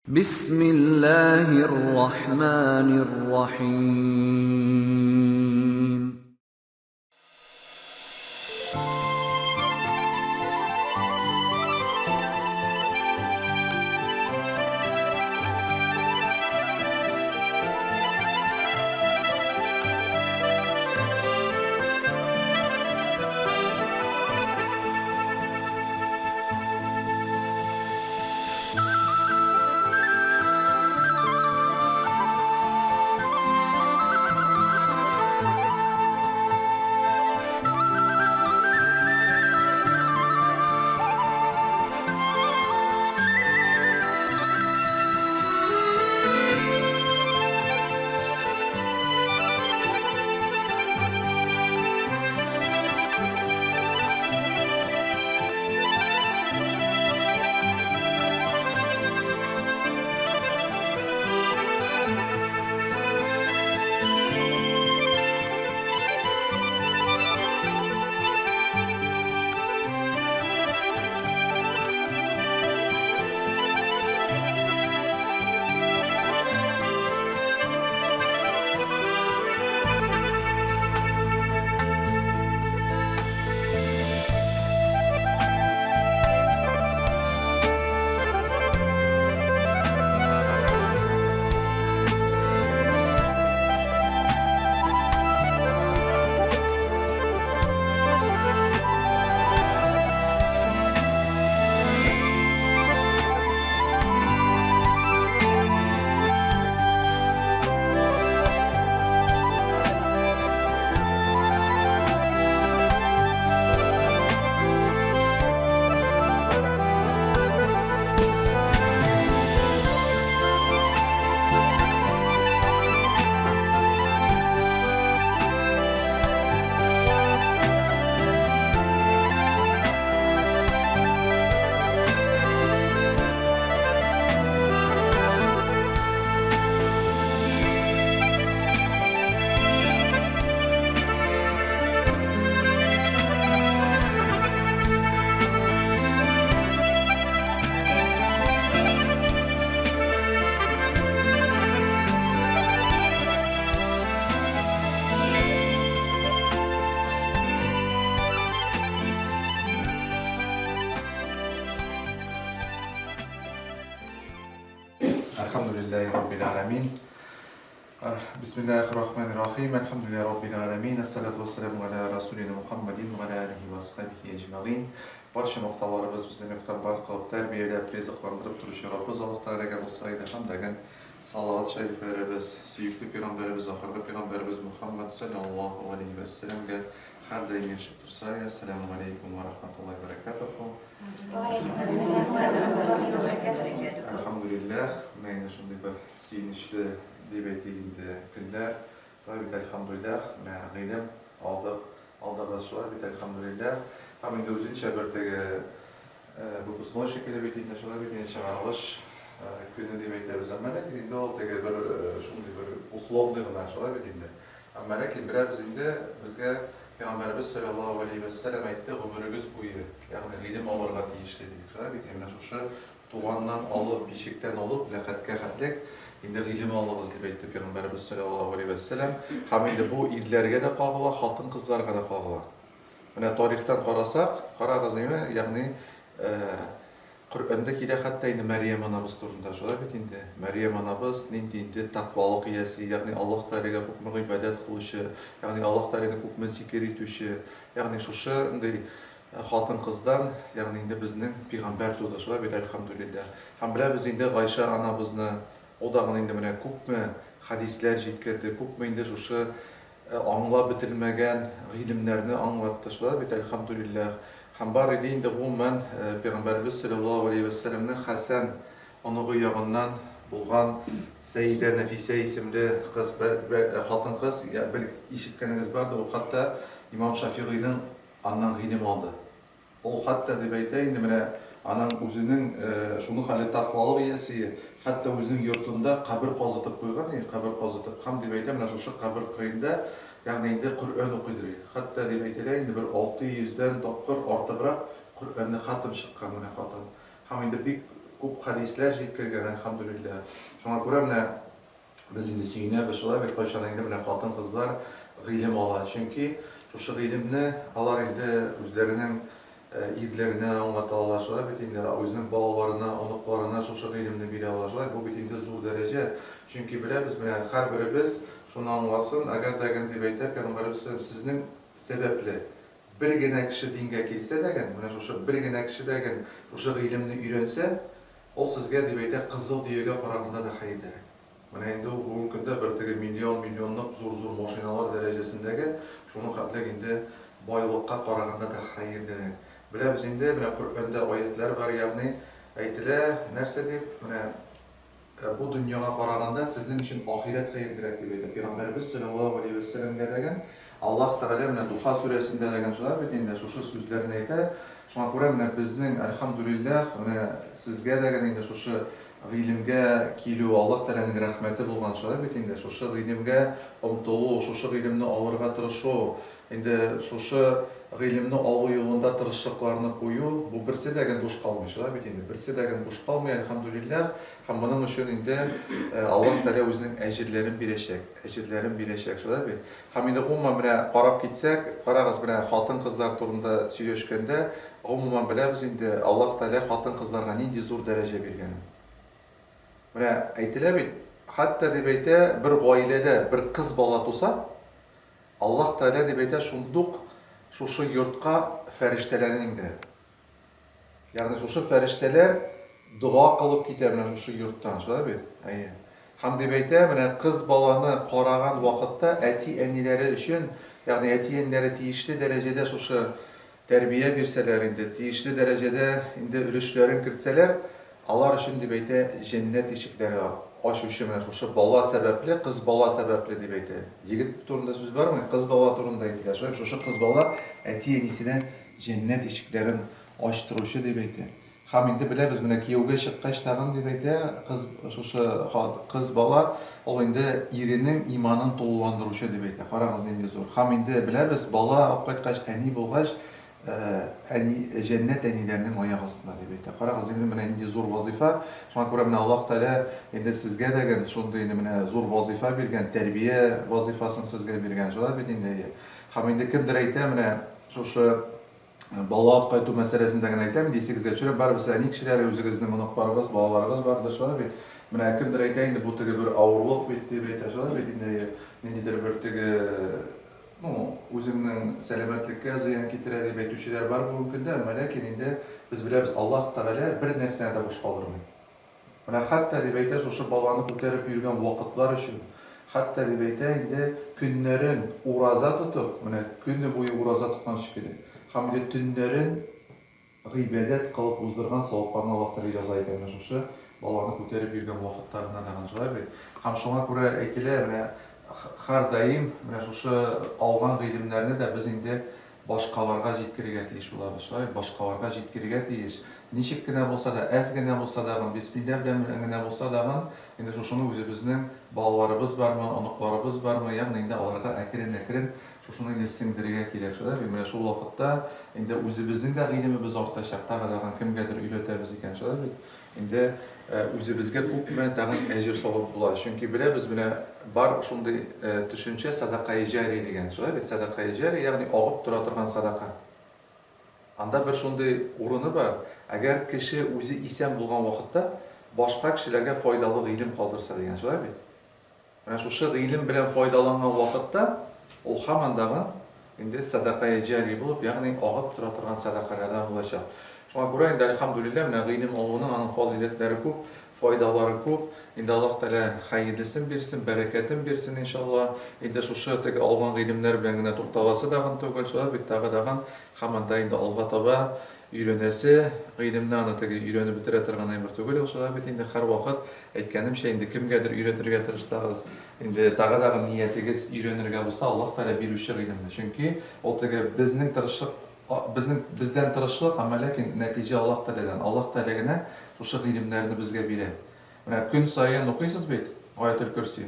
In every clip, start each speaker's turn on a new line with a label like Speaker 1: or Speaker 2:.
Speaker 1: Бисмиллаһир рахманир рахим.
Speaker 2: Әлхәмдүлилләһи раббил галәмин. Бисмиллаһир рахманир рахим. Әлхәмдүлилләһи раббил галәмин. Ассалату вассаламу аля расулина Мухаммадин ва аля алихи ва асхабихи әҗмәгыйн. Барча мактауларыбыз безне мөхтәбар кылып, тәрбияләп, ризыкландырып торучы Раббыбыз Аллаһ Тәгаләгә булса иде һәм дәген салават шәрифләребез, сөекле пәйгамбәребез, ахыргы пәйгамбәребез Мухаммад саллаллаһу алейһи вә сәлләмгә һәрдаим ирешеп торса иде. Ассаламу алейкум ва рахматуллаһи ва баракатуху. Әлхәмдүлилләһ, менә инде шундый бер сөенечле дип әйтик инде көннәр. Шулай бит, әлхәмдүлилләһ, менә гыйлем алдык, алдыгыз, шулай бит, әлхәмдүлилләһ. Һәм инде үзенчә бер теге выпускной шикелле бит инде, шулай бит инде чыгарылыш көне дип әйтәбез. Әмма ләкин инде ул теге бер шундый бер условный гына, шулай бит инде. Әмма ләкин беләбез инде, безгә Пәйгамбәребез салләллаһу галәйһи вә сәлләм әйтте, гомерегез буе, ягъни гыйлем алырга тиешле, диде. Шулай бит, менә шушы туганнан алып, бишектән алып, ләхәткә хәтлек инде гыйлем алыгыз, дип әйтте Пәйгамбәребез салләллаһу галәйһи вә сәлләм. Һәм инде бу ирләргә дә кагыла, хатын-кызларга да кагыла. Менә тарихтан карасак, карагыз, ягъни Коръәндә килә хәтта инде Мәрьям анабыз турында, шулай бит инде? Мәрьям анабыз нинди инде тәкъвалык иясе, ягъни Аллаһ Тәгаләгә күпме гыйбадәт кылучы, ягъни Аллаһ Тәгаләне күпме зикер итүче, ягъни шушындый хатын-кыздан, ягъни инде безнең пигамбәр туды, шулай бит, әлхәмдүлилләһ. Һәм беләбез инде Гайшә анабызны, ул дагын инде менә күпме хәдисләр җиткерде, күпме инде шушы Аңлап бетерелмәгән гыйлемнәрне аңлатты. Шулай бит, әлхәмдүлилләһ. Һәм бар иде инде, гомумән, Пәйгамбәребез салләллаһу галәйһи вә сәлләмнең Хәсән оныгы ягыннан булган Сәйидә Нәфисә исемле кыз, хатын-кыз, ишеткәнегез бардыр, ул хәтта имам Шафигыйның аннан гыйлем алды. Ул хәтта, дип әйтә инде, менә аның үзенең шуның хәле тәкъвалык иясе, хәтта үзенең йортында кабер казытып куйган, кабер казытып, һәм, дип әйтә, менә шушы кабер кырыенда, ягъни инде Коръән укыйдыр. Хәтта, дип әйтелә, инде бер 600 дән тапкыр артыграк Коръәнне хатм чыккан менә хатын. Һәм инде бик. күп хәдисләр җиткергән, әлхәмдүлилләһ. Шуңа күрә менә без инде сөенәбез шулай бит, кайчан инде менә хатын-кызлар гыйлем ала. Чөнки шушы гыйлемне алар инде үзләренең ирләренә аңлата ала, шулай бит инде, үзенең балаларына, оныкларына шушы гыйлемне бирә ала, шулай. Бу бит инде зур дәрәҗә. Чөнки беләбез, менә һәрберебез шуны аңласын, әгәр дә гел дип әйтә Пәйгамбәребез сезнең сәбәпле бер генә кеше дингә килсә дә ген, менә шушы бер генә кеше дә ген шушы гыйлемне өйрәнсә, ул сезгә, дип әйтә, кызыл дөягә караганда да хәерлерәк. Менә инде ул бүгенге көндә бер теге миллион-миллионлык зур-зур машиналар дәрәҗәсендәге шуның хәтлек инде байлыкка караганда да хәерлерәк. Беләбез инде, менә Коръәндә аятьләр бар, ягъни әйтелә, нәрсә дип, менә бу дөньяга караганда сезнең өчен ахирәт хәерлерәк дип әйтә. Пәйгамбәребез салләллаһу галәйһи вә сәлләмгә дәген Аллаһ Тәгалә менә Духа сүрәсендә дәген шулай бит инде шушы сүзләрне әйтә. Шуңа күрә менә безнең, әлхәмдүлилләһ, менә сезгә дәген инде шушы гыйлемгә килү Аллаһ Тәгаләнең рәхмәте булган шулай бит инде, шушы гыйлемгә омтылу, шушы гыйлемне алырга тырышу, инде шушы гыйлемне алу юлында тырышлыкларны кую, бу берсе дә гел буш калмый, шулай бит инде, берсе дә гел буш калмый, әлхәмдүлилләһ, һәм моның өчен инде Аллаһ Тәгалә үзенең әҗерләрен бирәчәк, әҗерләрен бирәчәк, шулай бит. Һәм инде гомумән менә карап китсәк, карагыз, менә хатын-кызлар турында сөйләшкәндә, гомумән беләбез инде Аллаһ Тәгалә хатын-кызларга нинди зур дәрәҗә биргәнен. Менә әйтелә бит, хәтта дип әйтә, бер гаиләдә бер кыз бала туса, Аллаһ Тәгалә дип әйтә, шундук шушы йортка фәрештәләрен иңдерә. Ягъни шушы фәрештәләр дога кылып китә менә шушы йорттан, шулай бит? Әйе. Һәм дип әйтә, менә кыз баланы караган вакытта әти-әниләре өчен, ягъни әти-әниләре тиешле дәрәҗәдә шушы тәрбия бирсәләр инде, тиешле дәрәҗәдә инде өлешләрен кертсәләр, алар өчен, дип әйтә, җәннәт ишекләре ачучы менә шушы бала сәбәпле, кыз бала сәбәпле, дип әйтә. Егет турында сүз бармый, кыз бала турында әйтелә. Шулай шушы кыз бала әти-әнисенә җәннәт ишекләрен ачтыручы, дип әйтә. Һәм инде беләбез, менә кияүгә чыккач тагын, дип әйтә, кыз, шушы кыз бала, ул инде иренең иманын тулыландыручы, дип әйтә. Карагыз, нинди зур. Һәм инде беләбез, бала алып кайткач, әни булгач, әни, җәннәт әниләрнең аяк астында, дип әйтә. Карагыз, инде менә нинди зур вазыйфа. Шуңа күрә менә Аллаһ Тәгалә инде сезгә дә гел шундый инде менә зур вазыйфа биргән, тәрбия вазыйфасын сезгә биргән. Шулай бит инде, әйе. Һәм инде кемдер әйтә, менә шушы Бала алып кайту мәсьәләсендә генә әйтәм, инде исегезгә төшерәм, барыбер сез әни кешеләре, үзегезнең оныкларыгыз, балаларыгыз бардыр, шулай бит? Менә кемдер әйтә инде, бу теге бер авырлык бит, дип әйтә, шулай бит инде, ниндидер бер теге, ну, үзеңнең сәламәтлеккә зыян китерә дип әйтүчеләр бар бүгенге көндә, әмма ләкин инде без беләбез, Аллаһ Тәгалә бер нәрсәне дә буш калдырмый. Менә хәтта, дип әйтә, шушы баланы күтәреп йөргән вакытлар өчен, хәтта, дип әйтә, инде көннәрен ураза тотып, менә көне буе ураза тоткан шикелле, һәм инде төннәрен гыйбадәт кылып уздырган савапларны Аллаһ Тәгалә яза икән менә шушы баланы күтәреп йөргән вакытта гына да шулай бит. Һәм шуңа күрә әйтелә, менә һәрдаим менә шушы алган гыйлемнәрне дә без инде Башкаларга җиткерергә тиеш булабыз, шулай бит, башкаларга җиткерергә тиеш. Ничек кенә булса да, әз генә булса дагын, бисмилла белән генә булса дагын, инде шушыны үзебезнең балаларыбыз бармы, оныкларыбыз бармы, ягъни инде аларга әкрен-әкрен шушыны инде сеңдерергә кирәк, шулай бит. Менә шул вакытта инде үзебезнең дә гыйлемебез артачак, тагы дагын кемгәдер өйрәтәбез икән, шулай бит. Инде үзебезгә күпме тагын әҗер-савап була. Чөнки беләбез, менә бар шундый төшенчә сәдакаи җари дигән. Шулай бит, сәдакаи җари, ягъни агып тора торган сәдака. Анда бер шундый урыны бар, әгәр кеше үзе исән булган вакытта башка кешеләргә файдалы гыйлем калдырса дигән, шулай бит? Менә шушы гыйлем белән файдаланган вакытта ул һаман дагы инде сәдакаи җари булып, ягъни агып тора торган сәдакалардан булачак. Шуңа күрә инде, әлхәмдүлилләһ, менә гыйлем алуның аның фазыйләтләре күп, файдалары күп. Инде Аллаһ Тәгалә хәерлесен бирсен, бәрәкәтен бирсен, иншалла. Инде шушы теге алган гыйлемнәр белән генә тукталасы дагын түгел, шулай бит, тагы дагын һаман да инде алга таба Өйрәнәсе, гыйлемне аны теге өйрәнеп бетерә торган әйбер түгел ул, шулай бит инде, һәрвакыт әйткәнемчә, инде кемгәдер өйрәтергә тырышсагыз, инде тагы дагы ниятегез өйрәнергә булса, Аллаһ Тәгалә бирүче гыйлемне. Чөнки ул теге безнең тырышлык, безнең, бездән тырышлык, әмма ләкин нәтиҗә Аллаһ Тәгаләдән. Аллаһ Тәгалә генә шушы гыйлемнәрне безгә бирә. Менә көн саен укыйсыз бит Аятел-Көрси.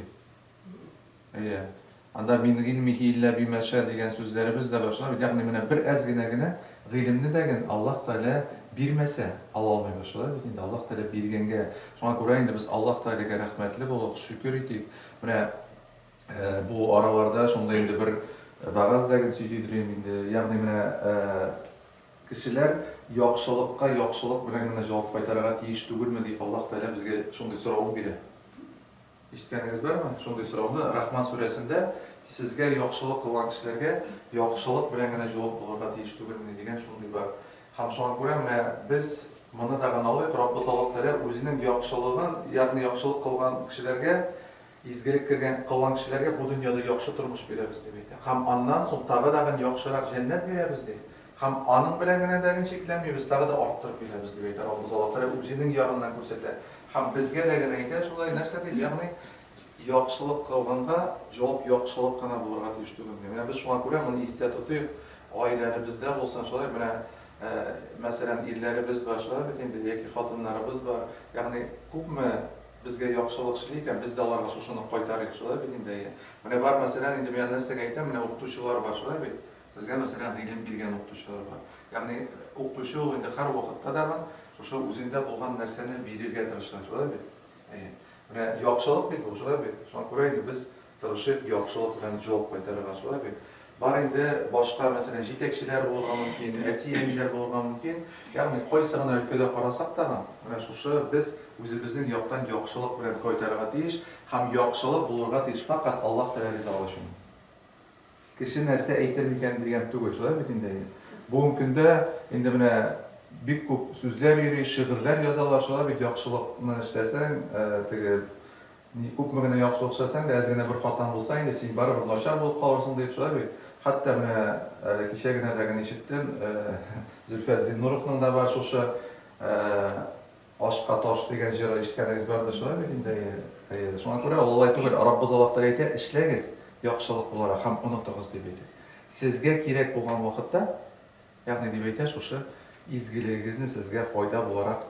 Speaker 2: Әйе. Анда мин гыйльмихи илля бима ша дигән сүзләребез дә бар. Шулай бит? Ягъни менә бер әз генә генә гыйлемне дә ген Аллаһ Тәгалә бирмәсә, ала алмыйбыз, шулай бит инде, Аллаһ Тәгалә биргәнгә. Шуңа күрә инде без Аллаһ Тәгаләгә рәхмәтле булыйк, шөкер итик. Менә бу араларда шундый инде бер вәгазь дә гел сөйли идем инде, ягъни менә кешеләр яхшылыкка яхшылык белән генә җавап кайтарырга тиеш түгелме дип Аллаһ Тәгалә безгә шундый соравын бирә. Ишеткәнегез бармы шундый сорауны? Рахман сүрәсендә сезгә яхшылык кылган кешеләргә яхшылык белән генә җавап булырга тиеш түгелмени дигән шундый бар. Һәм шуңа күрә менә без моны да гына алыйк, Раббыбыз Аллаһ Тәгалә үзенең яхшылыгын, ягъни яхшылык кылган кешеләргә, изгелек кергән кылган кешеләргә бу дөньяда яхшы тормыш бирәбез дип әйтә. Һәм аннан соң тагы дагын яхшырак җәннәт бирәбез ди. Һәм аның белән генә дә чикләнмибез, тагы да арттырып бирәбез дип әйтә Раббыбыз Аллаһ Тәгалә үзенең ягыннан күрсәтә. Һәм безгә дә генә әйтә шулай, нәрсә дип, ягъни яхшылык кылганга җавап яхшылык кына булырга тиеш түгел. Менә без шуңа күрә моны истә тотыйк, гаиләләребездә булсын, шулай менә мәсәлән, ирләребез бар, шулай бит инде, яки хатыннарыбыз бар, ягъни күпме безгә яхшылык эшли икән, без дә аларга шушыны кайтарыйк, шулай бит инде, әйе. Менә бар, мәсәлән, инде мин нәрсәгә әйтәм, менә укытучылар бар, шулай бит. Сезгә, мәсәлән, гыйлем биргән укытучылар бар. Ягъни укытучы ул инде һәрвакытта да шушы үзендә булган нәрсәне бирергә тырыша, шулай бит? Әйе. Менә яхшылык бит бу, шулай бит? Шуңа күрә инде без тырышыйк яхшылык белән җавап кайтарырга, шулай бит? Бар инде башка, мәсәлән, җитәкчеләр булырга мөмкин, әти-әниләр булырга мөмкин. Ягъни кайсы гына өлкәдә карасак та, менә шушы без үзебезнең яктан яхшылык белән кайтарырга тиеш һәм яхшылык булырга тиеш фәкать Аллаһ Тәгалә ризалыгы өчен. Кеше нәрсә әйтер микән дигән түгел, шулай бит инде. Бүгенге көндә инде менә бик күп сүзләр йөри, шигырьләр язалар, шулай бит, яхшылыкны эшләсәң, теге күпме генә яхшылык эшләсәң дә, әз генә бер хатаң булса инде, син барыбер начар булып калырсың дип, шулай бит. Хәтта менә әле кичә генә дә генә ишеттем, Зөлфәт Зиннуровның да бар шушы Ашка таш дигән җыры ишеткәнегез бардыр, шулай бит инде, әйе. Әйе. Шуңа күрә ул алай түгел. Раббыбыз Аллаһ Тәгалә әйтә, эшләгез яхшылык буларак һәм онытыгыз дип әйтә. Сезгә кирәк булган вакытта, ягъни дип әйтә, шушы изгелегегезне сезгә файда буларак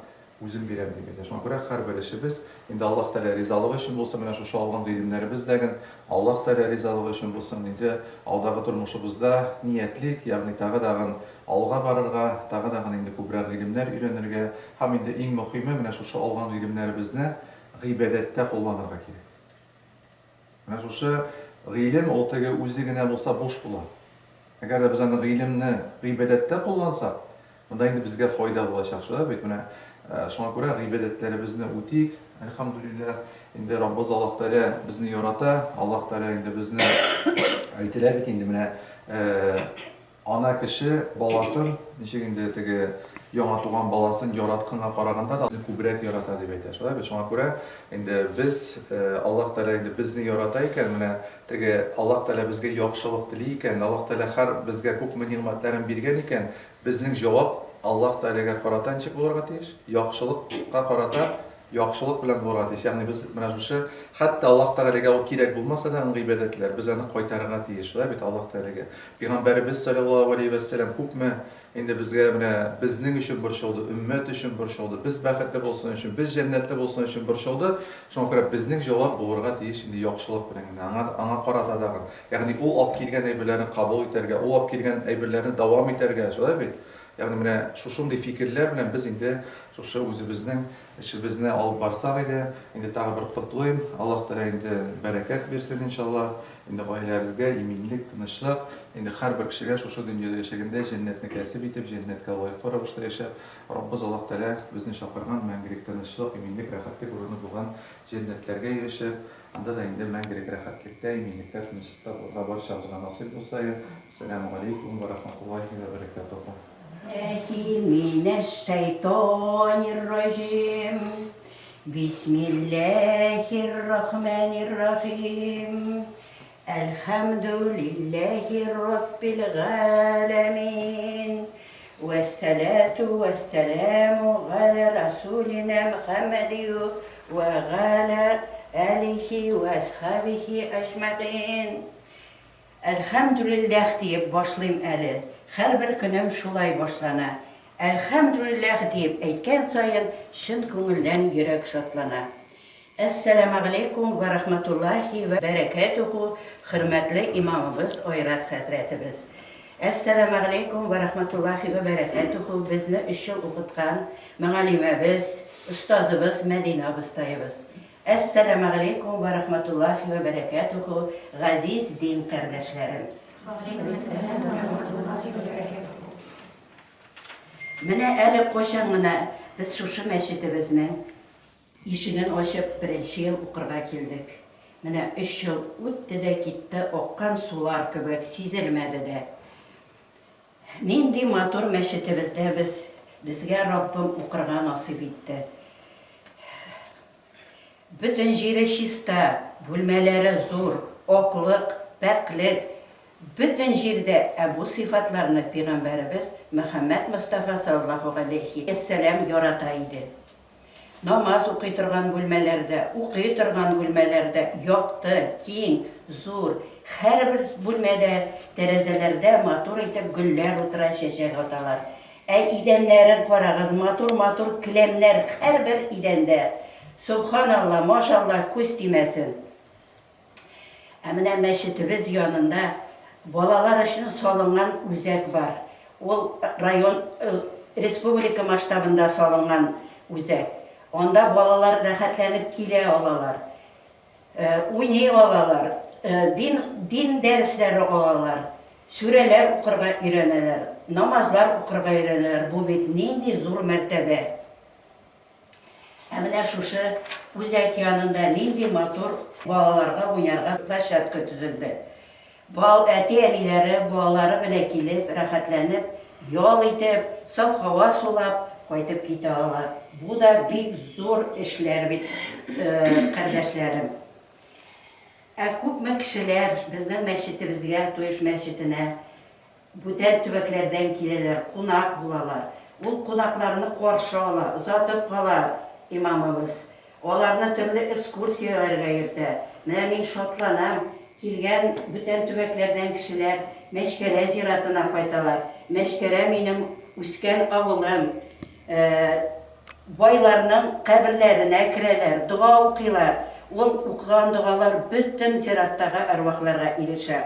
Speaker 2: үзем бирәм дип әйтә. Шуңа күрә һәрбер эшебез инде Аллаһ Тәгалә ризалыгы өчен булсын, менә шушы алган гыйлемнәребез дә ген Аллаһ Тәгалә ризалыгы өчен булсын. Инде алдагы тормышыбызда ниятлик, ягъни тагы дагын Алга барырга, тагы дагын инде күбрәк гыйлемнәр өйрәнергә һәм инде иң мөхиме, менә шушы алган гыйлемнәребезне гыйбадәттә кулланырга кирәк. Менә шушы гыйлем ул теге үзе генә булса буш була. Әгәр дә без аны гыйлемне гыйбадәттә куллансак, монда инде безгә файда булачак, шулай бит? Менә шуңа күрә гыйбадәтләребезне үтик, әлхәмдүлилләһ. Инде Раббыбыз Аллаһ Тәгалә безне ярата, Аллаһ Тәгалә инде безне әйтелә бит инде менә Ана кеше баласын, ничек инде теге яңа туган баласын яратканга караганда да күбрәк ярата дип әйтә. Шулай бит? Шуңа күрә инде без Аллаһ Тәгалә инде безне ярата икән, менә теге Аллаһ Тәгалә безгә яхшылык тели икән, Аллаһ Тәгалә һәр безгә күпме нигъмәтләрен биргән икән, безнең җавап Аллаһ Тәгаләгә карата ничек булырга тиеш? Яхшылыкка карата Яхшылык белән булырга тиеш. Ягъни без менә шушы, хәтта Аллаһ Тәгаләгә ул кирәк булмаса да, гыйбадәтләр, без аны кайтарырга тиеш. Шулай бит, Аллаһ Тәгаләгә. Пәйгамбәребез салләллаһу галәйһи вә сәлләм күпме инде безгә менә безнең өчен борчылды, өммәт өчен борчылды, без бәхетле булсын өчен, без җәннәтле булсын өчен борчылды. Шуңа күрә безнең җавап булырга тиеш инде яхшылык белән генә. Аңа, аңа карата тагын. Ягъни ул алып килгән әйберләрне кабул итәргә, ул алып килгән әйберләрне дәвам итәргә, шулай бит? Ягъни менә шушындый фикерләр белән без инде шушы үзебезнең эшебезне алып барсак иде. Инде тагы бер котлыйм. Аллаһ Тәгалә инде бәрәкәт бирсен, иншаллаһ. Инде гаиләбезгә иминлек, тынычлык. Инде һәрбер кешегә шушы дөньяда яшәгәндә җәннәтне кәсеп итеп, җәннәткә лаеклы рәвештә яшәп, Раббыз Аллаһ Тәгалә безне чакырган мәңгелек тынычлык, иминлек, рәхәтлек урыны булган җәннәтләргә ирешеп, анда да инде мәңгелек рәхәтлектә, иминлектә, тынычлыкта булырга барчабызга насыйп булсае. Әссәләмү галәйкүм вә рахматуллаһи вә бәрәкәтүһү.
Speaker 3: Минәш-шәйтанир-раҗим. Бисмиллаһир-рахманир-рахим. Әлхәмдүлилләһи раббил галәмин. Вәссәләтү вәссәләмү галә расулинә Мөхәммәди вә галә әлихи вә асхабихи әҗмәгыйн. Әлхәмдүлилләһ диеп башлыйм әле, һәрбер көнем шулай башлана. Әлхәмдүлилләһ диеп әйткән саен чын күңелдән йөрәк шатлана. Әссәламәгаләйкүм вә рахматуллаһи вә бәрәкәтүһү, хөрмәтле имамыбыз Айрат хәзрәтебез. Әссәламәгаләйкүм вә рәхмәтуллаһи вә бәрәкәтүһү, безне өч ел укыткан мөгаллимәбез, остазыбыз Мәдинә абыстаебыз. Әссәламәгаләйкүм вә рәхмәтуллаһи вә бәрәкәтүһү, газиз дин кардәшләрем.
Speaker 4: Вәгаләйкүмәссәлам вә рәхмәтуллаһи вә бәрәкәтүһү.
Speaker 3: Менә әле кайчан гына без шушы мәчетебезнең Ишеген ачып, беренче ел укырга килдек. Менә өч ел үтте дә китте, аккан сулар кебек, сизелмәде дә. Нинди матур мәчетебездә без, безгә Раббым укырга насыйп итте. Бөтен җире чиста, бүлмәләре зур, аклык, пакьлек, бөтен җирдә, ә бу сыйфатларны пигамбәребез Мөхәммәд Мостафа саллаллаһу галәйһи вәссәлам ярата иде. Намаз укый торган бүлмәләрдә, укый торган бүлмәләрдә якты, киң, зур. Һәрбер бүлмәдә тәрәзәләрдә матур итеп гөлләр утыра, чәчәк аталар. Ә идәннәрен карагыз, матур-матур келәмнәр һәрбер идәндә. Сөбханалла, машалла, күз тимәсен. Ә менә мәчетебез янында балалар өчен салынган үзәк бар. Ул район, республика масштабында салынган үзәк. Анда балалар рәхәтләнеп килә алалар, уйный алалар, дин, дин дәресләре алалар, сүрәләр укырга өйрәнәләр, намазлар укырга өйрәнәләр. Бу бит нинди зур мәртәбә! Ә менә шушы үзәк янында нинди матур балаларга уйнарга площадка төзелде. Бал әти-әниләре балалары белән килеп, рәхәтләнеп ял итеп, саф һава сулап кайтып китә ала. Бу да бик зур эшләр бит, кардәшләрем. Ә күпме кешеләр безнең мәчетебезгә, Туеш мәчетенә Бүтән төбәкләрдән киләләр, кунак булалар. Ул кунакларны каршы ала, озатып кала имамыбыз. Аларны төрле экскурсияләргә йөртә. Менә мин шатланам, килгән бүтән төбәкләрдән кешеләр Мәчкәрә зиратына кайталар. Мәчкәрә минем үскән авылым. Байларның каберләренә керәләр, дога укыйлар. Ул укыган догалар бөтен зираттагы әрвахларга ирешә.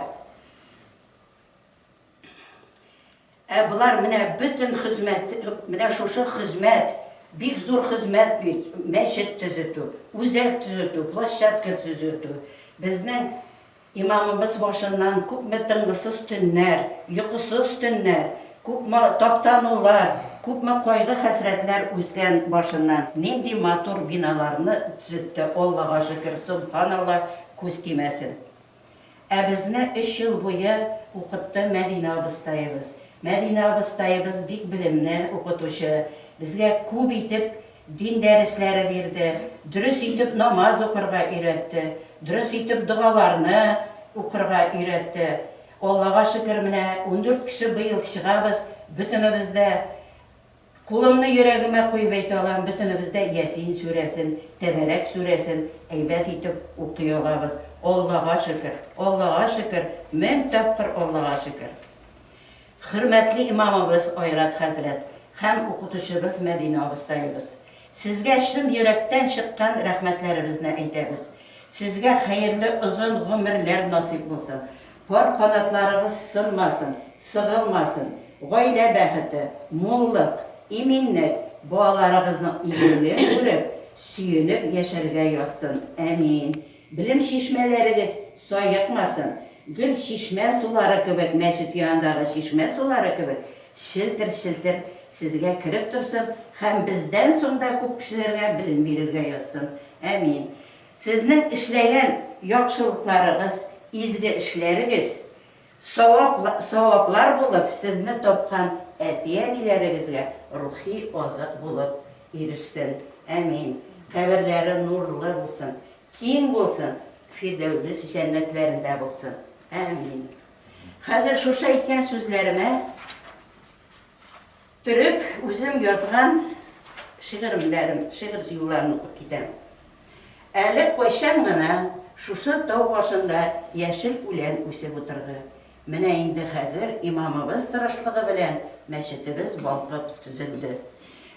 Speaker 3: Ә болар менә бөтен хезмәт, менә шушы хезмәт, бик зур хезмәт бит, мәчет төзетү, үзәк төзетү, площадка төзетү. Безнең имамыбыз башыннан күпме тынгысыз төннәр, йокысыз төннәр, күпме таптанулар, күпме кайгы-хәсрәтләр узган башыннан. Нинди матур биналарны төзетте, Аллага шөкер, сөбханалла, күз тимәсен. Ә безне өч ел буе укытты Мәдинә абыстаебыз. Мәдинә абыстаебыз бик белемле укытучы, безгә күп итеп дин дәресләре бирде, дөрес итеп намаз укырга өйрәтте, дөрес итеп догаларны укырга өйрәтте. Аллага шөкер, менә 14 кеше быел чыгабыз, бөтенебез дә Кулымны йөрәгемә куеп әйтә алам, бөтенебез дә Ясин сүрәсен, Тәбәрәк сүрәсен әйбәт итеп укый алабыз. Аллага шөкер! Аллага шөкер! Мең тапкыр Аллага шөкер! Хөрмәтле имамыбыз Айрат хәзрәт һәм укытучыбыз Мәдинә абыстаебыз! Сезгә чын йөрәктән чыккан рәхмәтләребезне әйтәбез. Сезгә хәерле озын гомерләр насыйп булсын. Пар канатларыгыз сынмасын, сыгылмасын, гаилә бәхете, муллык, иминлек, балаларыгызның игелеген күреп, сөенеп яшәргә язсын. Әмин. Белем чишмәләрегез саекмасын, гел чишмә сулары кебек, мәчет янындагы чишмә сулары кебек челтер-челтер сезгә кереп торсын һәм бездән соң да күп кешеләргә белем бирергә язсын. Әмин. Сезнең эшләгән яхшылыкларыгыз, изге эшләрегез савап саваплар булып сезне тапкан әти-әниләрегезгә рухи азык булып ирешсен. Әмин. Каберләре нурлы булсын, киң булсын, Фирдәүдес җәннәтләрендә булсын. Әмин. Хәзер шушы әйткән сүзләремә Төреп, үзем язган шигырьләрем, шигырь юлларын укып китәм. Әле кайчан гына шушы тау башында яшел үлән үсеп утырды. Менә инде хәзер имамыбыз тырышлыгы белән мәчетебез балкып төзелде.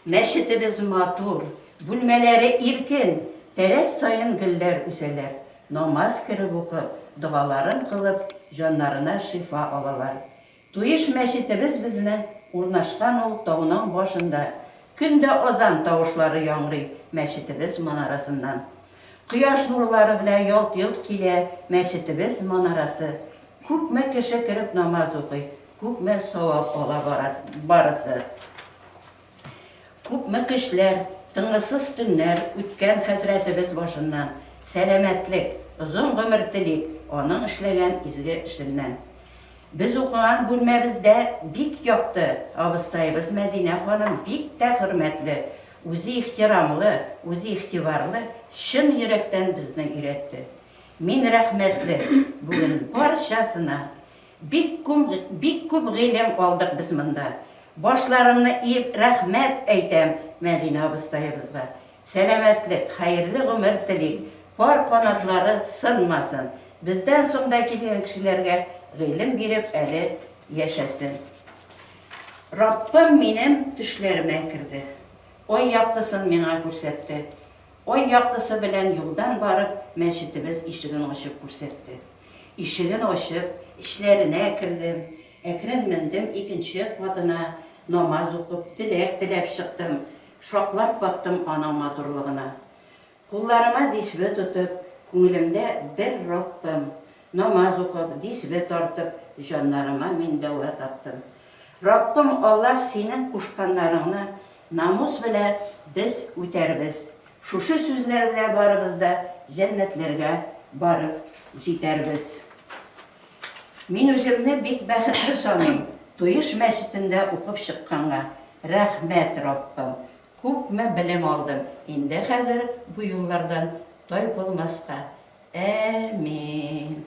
Speaker 3: Мәчетебез матур, бүлмәләре иркен, тәрәз саен гөлләр үсәләр. Намаз кереп укып, догаларын кылып, җаннарына шифа алалар. Туеш мәчетебез безнең урнашкан ул тауның башында. Көн дә азан тавышлары яңгырый мәчетебез манарасыннан. Кояш нурлары белән ялт-йолт килә мәчетебез манарасы. Күпме кеше кереп намаз укый, күпме савап ала барысы. Күпме көчләр, тынгысыз төннәр үткән хәзрәтебез башыннан. Сәламәтлек, озын гомер телик аның эшләгән изге эшеннән. Без укыган бүлмәбездә бик якты, абыстаебыз Мәдинә ханым бик тә хөрмәтле, үзе ихтирамлы, үзе игътибарлы, чын йөрәктән безне өйрәтте. Мин рәхмәтле бүген барчасына. Бик күп, бик күп гыйлем алдык без монда. Башларымны иеп рәхмәт әйтәм Мәдинә абыстаебызга. Сәламәтлек, хәерле гомер телик, пар канатлары сынмасын, бездән соң да килгән кешеләргә гыйлем биреп әле яшәсен. Раббым минем төшләремә керде. Ай яктысын миңа күрсәтте. Ай яктысы белән юлдан барып, мәчетебез ишеген ачып күрсәтте. Ишеген ачып, эчләренә кердем. Әкрен мендем икенче катына, намаз укып, теләк теләп чыктым. Шаклар каттым аның матурлыгына. Кулларыма дисбе тотып, күңелемдә бер Раббым. Намаз укып, дисбе тартып, җаннарыма мин дәва таптым. Раббым Аллаһ синең кушканнарыңны намус белә без үтәрбез. Шушы сүзләр белә барыбыз да җәннәтләргә барып җитәрбез. Мин үземне бик бәхетле саныйм, Туеш мәчетендә укып чыкканга. Рәхмәт, Раббым, күпме белем алдым, инде хәзер бу юллардан тайпылмаска. Әмин.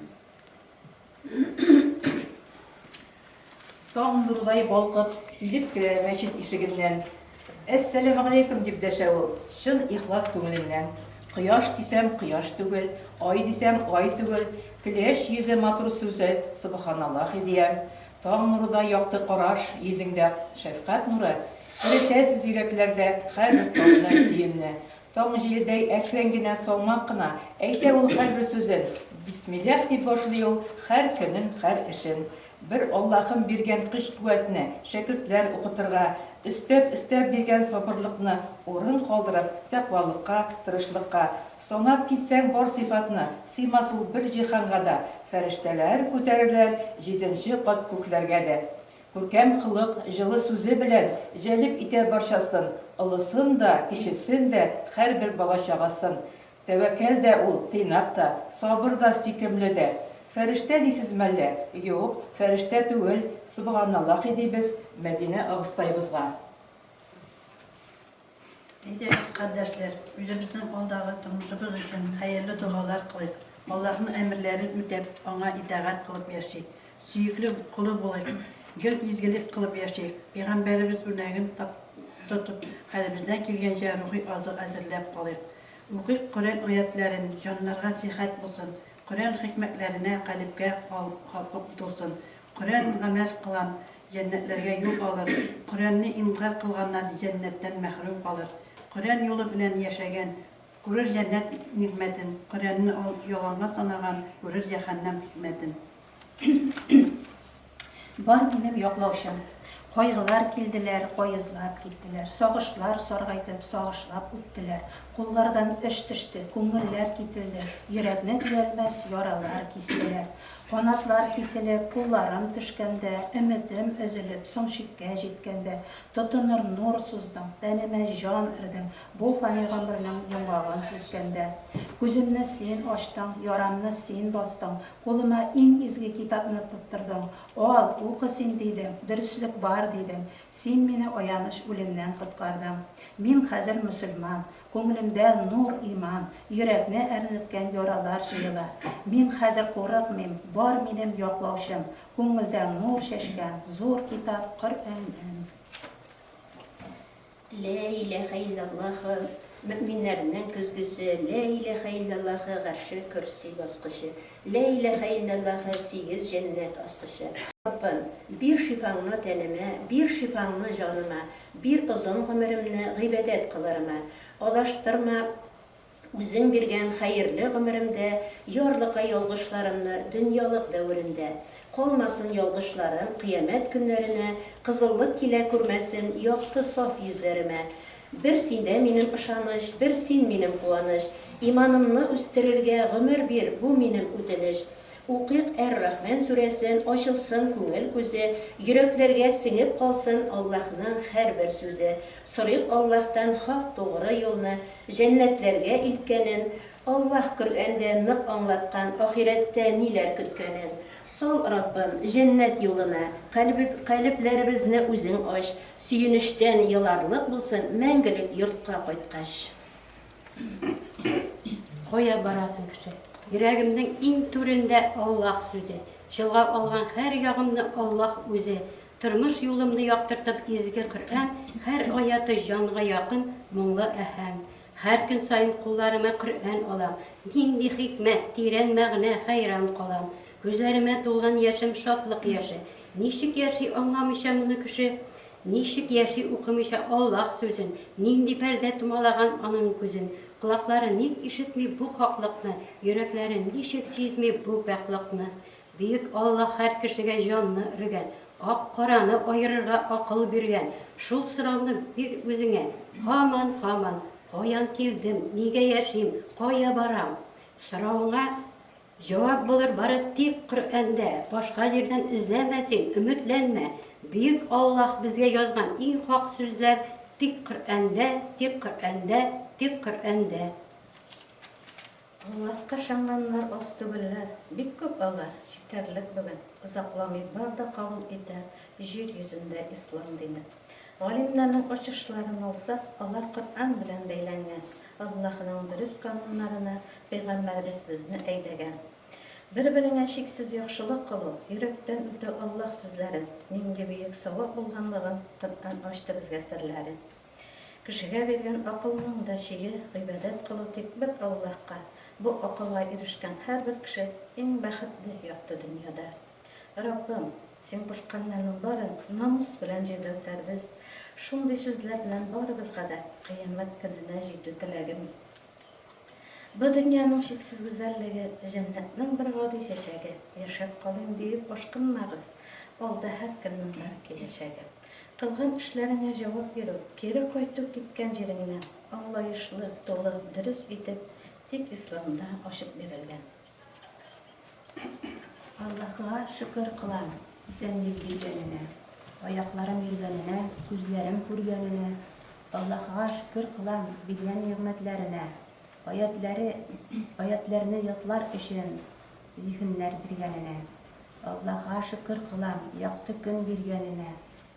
Speaker 5: Таң нурыдай балкып, килеп керә мәчет ишегеннән. Әссәламегаләйкем, дип дәшә ул, чын ихлас күңеленнән. Кояш дисәм, кояш түгел, ай дисәм, ай түгел, көләч йөзе, матур сүзе, собханаллаһи диям. Таң нурыдай якты караш, йөзеңдә шәфкать нуры, эретәсез йөрәкләрдә һәрбер таңны, төенне. Таң җиледәй әкрен генә, салмак кына әйтә ул һәрбер сүзен. Бисмилләһ дип башлый ул һәр көнен, һәр эшен. Бер Аллаһым биргән көч-куәтне шәкертләр укытырга, өстәп-өстәп биргән сабырлыкны урын калдырып, тәкъвалыкка, тырышлыкка. Санап китсәң бар сыйфатны, сыймас ул бер җиһанга да, фәрештәләр күтәрерләр җиденче кат күкләргә дә. Күркәм холык, җылы сүзе белән җәлеп итә барчасын, олысын да, кечесен дә, һәрбер бала-чагасын. Тәвәккәл дә ул, тыйнак та, сабыр да, сөйкемле дә. Фәрештә дисез мәллә? Юк, фәрештә түгел, собханаллахи дибез Мәдинә абыстаебызга.
Speaker 6: Әйдәгез, кардәшләр, үзебезнең алдагы тормышыбыз өчен хәерле догалар кылыйк, Аллаһның әмерләрен үтәп, Аңа итагать кылып яшик, сөекле колы булыйк, гел изгелек кылып яшик, пәйгамбәребез үрнәген тотып, хәлебездән килгәнчә рухи азык әзерләп калыйк. Укыйк Коръән аятьләрен, җаннарга сихәт булсын, Коръән хикмәтләренә калебкә халкып тулсын, Коръән гамәл кылам, җәннәтләргә юл алыр, Коръәнне инкарь кылганнар җәннәттән мәхрүм калыр. Коръән юлы белән яшәгән, күрер җәннәт нигъмәтен, Коръәнне ялганга санаган, күрер җәһәннәм хикмәтен.
Speaker 7: Бар минем яклаучым. Кайгылар килделәр, каезлап киттеләр, Сагышлар саргайтып, сагышлап үттеләр. Куллардан эш төште, күңелләр кителде, Йөрәкне төзәлмәс яралар кистеләр. Канатлар киселеп, кулларым төшкәндә, Өметем өзелеп, соң чиккә җиткәндә, Тотыныр нур суздың, тәнемә җан өрдең, Бу фани гомернең йомгагын сүткәндә. Күземне син ачтың, ярамны син бастың, Кулыма иң изге китапны тоттырдың, Ал, укы син, дидең, дөреслек бар, дидең, Син мине аяныч үлемнән коткардың. Мин хәзер мөселман, Күңелемдә нур, иман, Йөрәкне әрнеткән яралар җыела. Мин хәзер курыкмыйм, бар минем яклаучым, Күңелдә нур чәчкән зур китап Коръәнем.
Speaker 8: Лә иләһә иллаллаһы, мөэминнәрнең көзгесе, Лә иләһә иллаллаһы, гарше көрси баскычы, Лә иләһә иллаллаһы, сигез җәннәт ачкычы. Раббым, бир шифаңны тәнемә, бир шифаңны җаныма, Бир озын гомеремне гыйбадәт кылырыма, Адаштырма Үзең биргән хәерле гомеремдә, Ярлыка ялгышларымны дөньялык дәверендә. Калмасын ялгышларым кыямәт көннәренә, Кызыллык килә күрмәсен якты саф йөзләремә. Бер синдә минем ышаныч, бер син минем куаныч. Иманымны үстерергә гомер бир, бу минем үтенеч. Укыйк Әр-Рахмән сүрәсен, ачылсын күңел күзе, Йөрәкләргә сеңеп калсын Аллаһның һәрбер сүзе. Сорыйк Аллаһтан хак тугры юлны, Җәннәтләргә илткәнен. Аллаһ Коръәндә нык аңлаткан Ахирәттә ниләр көткәнен. Сал, Раббым, җәннәт юлына, Калебләребезне үзең ач, Сөенечтән еларлык булсын Мәңгелек йортка кайткач.
Speaker 9: Кая барасың, кеше? Йөрәгемнең иң түрендә Аллаһ сүзе. Чолгап алган һәр ягымны Аллаһ үзе. Тормыш юлымны яктыртып изге Коръән, һәр аяты җанга якын, моңлы аһәң. Һәр көн саен кулларыма Коръән алам. Нинди хикмәт, тирән мәгънә, хәйран калам. Күзләремә тулган яшем шатлык яше. Ничек яши аңламыйча моны кеше? Ничек яши укымыйча Аллаһ сүзен? Нинди пәрдә томалаган аның күзен? Колаклары ник ишетми бу хаклыкны, йөрәкләре ничек сизми бу пакьлыкны? Бөек Аллаһ һәр кешегә җанны өргән, ак-караны аерырга акыл биргән. Шул сорауны бир үзеңә, һаман, һаман, каян килдем, нигә яшим, кая барам? Соравыңа җавап булыр бары тик Коръәндә, башка җирдән эзләмә син, өметләнмә. Бөек Аллаһ безгә язган иң хак сүзләр тик Коръәндә, тик Коръәндә, тик Коръәндә.
Speaker 10: Аллаһка ышанганнар аз түгелләр, бик күп алар, җитәрлек бүген, озакламый бар да кабул итәр җир йөзендә ислам динен. Галимнәрнең ачышларын алсак, алар Коръән белән бәйләнгән, Аллаһының дөрес кануннарына пәйгамбәребез безне әйдәгән. Бер-береңә чиксез яхшылык кылу, йөрәктән үтәү Аллаһ сүзләрен, нинди бөек савап булганлыгын Коръән ачты безгә серләрен. Кешегә биргән акылның да чиге, гыйбадәт кылу тик бер Аллаһка. Бу акылга ирешкән һәрбер кеше иң бәхетле якты дөньяда. Раббым, Син кушканнарның барын намус белән җирдә үтәрбез. Шундый сүзләр белән барыбызга да кыямәт көненә җитү теләгем. Бу дөньяның чиксез гүзәллеге, җәннәтнең бер гади чәчәге. Яшәп калыйм диеп ашкынмагыз, алда һәркемнең бар киләчәге. Кылган эшләреңә җавап бирү, кире кайту киткән җиреңнән, аңлаешлы, тулы, дөрес итеп, тик Исламда ачып бирелгән.
Speaker 11: Аллаһыга шөкер кылам, исәнлек биргәненә, аякларым йөргәненә, күзләрем күргәненә. Аллаһыга шөкер кылам, биргән нигъмәтләренә, аятьләре, аятьләрне ятлар өчен зиһеннәр биргәненә. Аллаһыга шөкер кылам, якты көн биргәненә,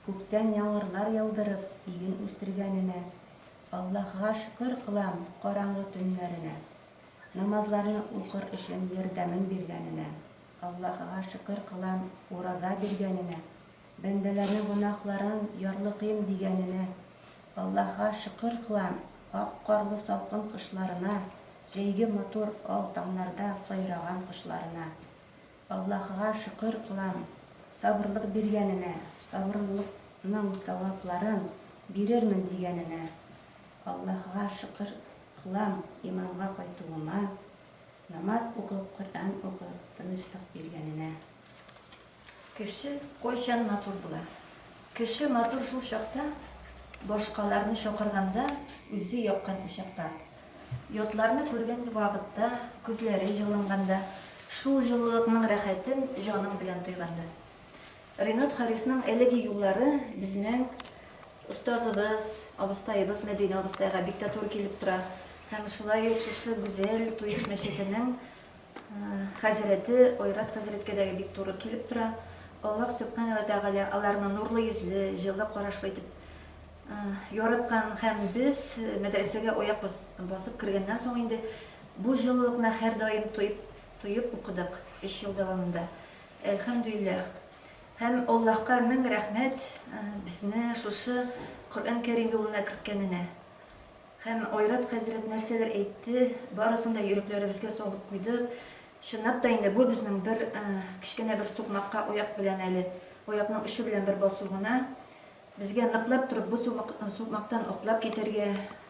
Speaker 11: күктән яңгырлар яудырып, иген үстергәненә. Аллаһыга шөкер кылам, караңгы төннәренә, намазларны укыр өчен ярдәмен биргәненә. Аллаһыга шөкер кылам, ураза биргәненә, бәндәләрнең гөнаһларын ярлыкыйм дигәненә. Аллаһыга шөкер кылам, ак карлы салкын кышларына, җәйге матур ал таңнарда сайраган кошларына. Аллаһыга шөкер кылам, сабырлык биргәненә, сабырлыкның савапларын бирермен дигәненә. Аллаһыга шөкер кылам, иманга кайтуыма, намаз укып, Коръән укып, тынычлык биргәненә.
Speaker 12: Кеше кайчан матур була? Кеше матур шул чакта, башкаларны чакырганда, үзе яккан учакка. Йортларны күргән вакытта, күзләре җылынганда, шул җылылыкның рәхәтен җаның белән тойганда. Ринат Харисның әлеге юллары безнең остазыбыз, абыстаебыз Мәдинә абыстайга бик тә туры килеп тора. Һәм шулай ук шушы гүзәл Туеш мәчетенең хәзрәте Айрат хәзрәткә дә бик туры килеп тора. Аллаһ Сөбханә вә Тәгалә аларны нурлы йөзле, җылы карашлы итеп Яраткан һәм без мәдрәсәгә аяк басып кергәннән соң инде бу җылылыкны һәрдаим тоеп, тоеп укыдык өч ел дәвамында. Әлхәмдүлилләһ. Һәм Аллаһка мең рәхмәт безне шушы Коръән Кәрим юлына керткәненә. Һәм Айрат хәзрәт нәрсәләр әйтте, барысын да йөрәкләребезгә салып куйдык. Чынлап та инде бу безнең бер кечкенә бер сукмакка аяк белән әле, аякның очы белән бер басу гына. Безгә ныклап торып бу сукмактан атлап китәргә,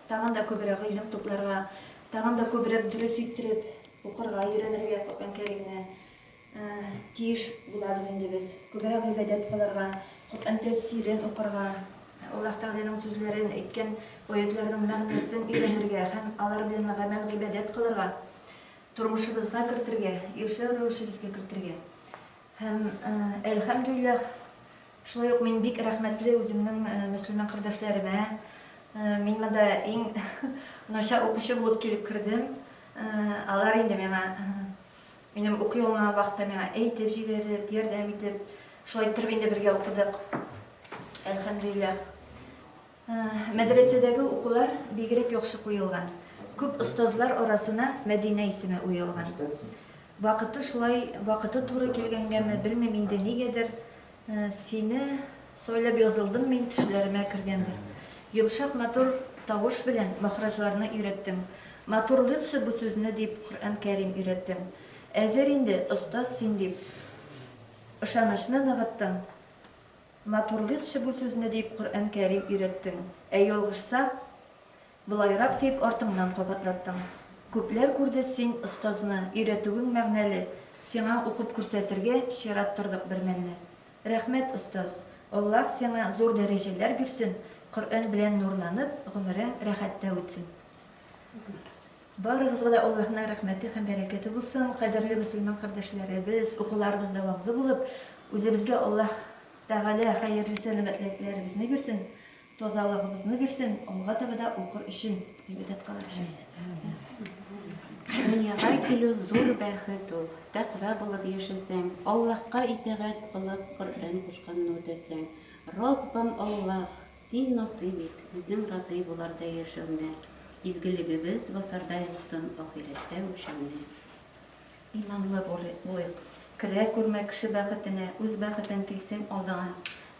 Speaker 12: тагын да күбрәк гыйлем тупларга, тагын да күбрәк дөрес иттереп укырга өйрәнергә Коръән Кәримне. тиеш булабыз инде без. Күбрәк гыйбадәт кылырга, Коръән тәфсирен укырга, Аллаһ Тәгаләнең сүзләрен, әйткән аятьләренең мәгънәсен өйрәнергә һәм алар белән гамәл гыйбадәт кылырга, тормышыбызга кертергә, яшәү рәвешебезгә кертергә. Һәм, әлхәмдүлилләһ, шулай ук мин бик рәхмәтле үземнең мөселман кардәшләремә. Мин монда иң начар укучы булып килеп кердем. Алар инде миңа Минем укый алмаган вакытта миңа әйтеп җибәреп, ярдәм итеп, шулай иттереп инде бергә укыдык. Әлхәмдүлилләһ. Мәдрәсәдәге укулар бигрәк яхшы куелган. Күп остазлар арасына Мәдинә исеме уелган. Вакыты шулай, вакыты туры килгәнгәме, белмим инде нигәдер, Сине сайлап язылдым мин, төшләремә кергәндер. Йомшак матур тавыш белән махраҗларны өйрәттең. Матурлыйкчы бу сүзне дип Коръән Кәрим өйрәттең. Әзер инде, остаз син дип ышанычны ныгыттың. Матурлыйкчы бу сүзне дип Коръән Кәрим өйрәттең. Ә ялгышсак, Болайрак дип артыңнан кабатлаттың. Күпләр күрде син, остазны, өйрәтүең мәгънәле, сиңа укып күрсәтергә чират тордык бер мәлне. Рәхмәт, остаз! Аллаһ сиңа зур дәрәҗәләр бирсен, Коръән белән нурланып, гомерең рәхәттә үтсен. Барыгызга да Аллаһның рәхмәте һәм бәрәкәте булсын, кадерле мөселман кардәшләребез, укуларыбыз дәвамлы булып, үзебезгә Аллаһ Тәгалә хәерле сәламәтлекләребезне бирсен, Тазалыгыбызны бирсен, алга таба да укыр өчен, гыйбадәт кылыр өчен.
Speaker 9: Дөньяга килү зур бәхет ул, тәкъва булып яшәсәң, Аллаһка итагать кылып, Коръән кушканны үтәсәң. Раббым Аллаһ, син насыйп ит, үзең разый булардай яшәүне, изгелегебез басардай булсын ахирәттә үлчәүне.
Speaker 12: Иманлы булыйк. Керә күрмә кеше бәхетенә, үз бәхетең килсен алдыңа.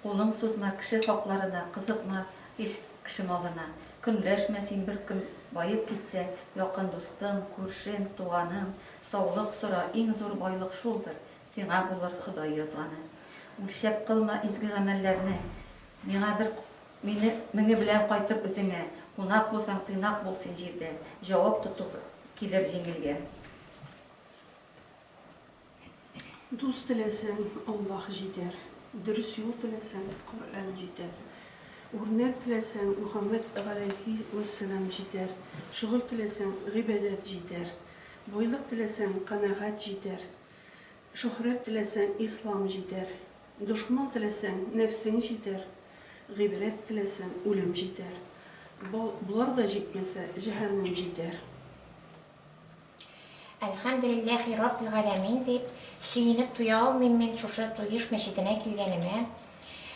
Speaker 12: Кулың сузма кеше хакларына, кызыкма һич кеше малына. Көнләшмә син бер кем баеп китсә, якын дустың, күршең, туганың. Саулык сора, иң зур байлык шулдыр, сиңа булыр Ходай язганы. Үлчәп кылма изге гамәлләрне, миңа бер мине меңе белән кайтыр үзеңә. Кунак булсаң, тыйнак бул син җирдә, җавап тоту килер җиңелгә.
Speaker 13: Дус теләсәң, Аллаһ җитәр. Дөрес юл теләсәң, Коръән җитәр. Үрнәк теләсәң, Мөхәммәд галәйһи вәссәлам җитәр. Шөгыль теләсәң, гыйбадәт җитәр. Байлык теләсәң, канәгать җитәр. Шөһрәт теләсәң, ислам җитәр. Дошман теләсәң, нәфсең җитәр. Гыйбрәт теләсәң, үлем җитәр. Болар да җитмәсә, җәһәннәм җитәр.
Speaker 4: Әлхәмдүлилләһи раббил галәмин дип, сөенеп туя алмыйм мин шушы Туеш мәчетенә килгәнемә.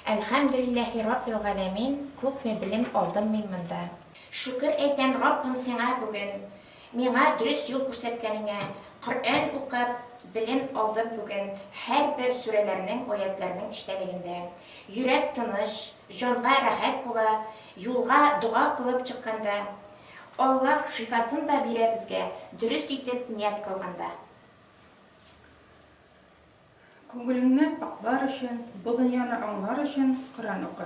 Speaker 4: Әлхәмдүлилләһи раббил галәмин, күпме белем алдым мин монда. Шөкер әйтәм Раббым сиңа бүген, миңа дөрес юл күрсәткәнеңә, Коръән укып, белем алдым бүген һәрбер сүрәләрнең, аятьләрнең эчтәлегендә. Йөрәк тыныч, җанга рәхәт була, юлга дога кылып чыкканда. Аллаһ шифасын да бирә безгә, дөрес итеп ният кылганда.
Speaker 14: Күңелеңне пакълар өчен, бу дөньяны аңлар өчен Коръән укы.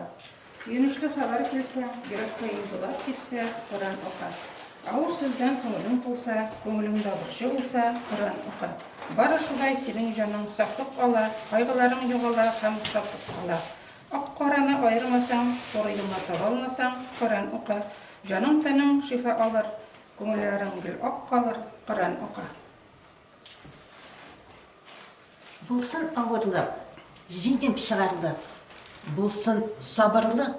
Speaker 14: Сөенечле хәбәр килсә, йөрәккә йолдылап типсә, Коръән укы. Авыр сүздән күңелең тулса, күңелеңдә борчу булса, Коръән укы. Бары шулай синең җаның сафлык ала, кайгыларың югала һәм шатлык кала. Ак-караны аермасаң, туры юлны таба алмасаң, Коръән укы. Җаның-тәнең шифа алыр, күңелләрең гел ак калыр, Коръән укы.
Speaker 15: Булсын авырлык, җиңеп чыгарлык, Булсын сабырлык,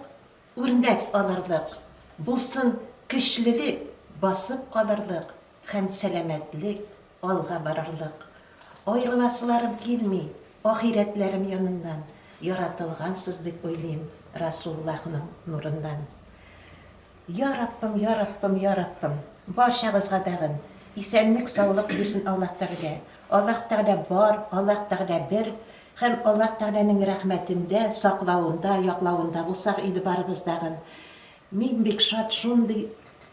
Speaker 15: үрнәк алырлык, Булсын көчлелек, басып калырлык Һәм сәламәтлек, алга барырлык. Аерыласыларым килми, Ахирәтләрем яныннан, Яратылгансыз дип уйлыйм Расуллаһның нурыннан. Я Раббым, я Раббым, я Раббым, барчагызга тагын исәнлек-саулык бирсен Аллаһ Тәгалә. Аллаһ Тәгалә бар, Аллаһ Тәгалә бер һәм Аллаһ Тәгаләнең рәхмәтендә, саклавында, яклавында булсак иде барыбыз тагын. Мин бик шат шундый,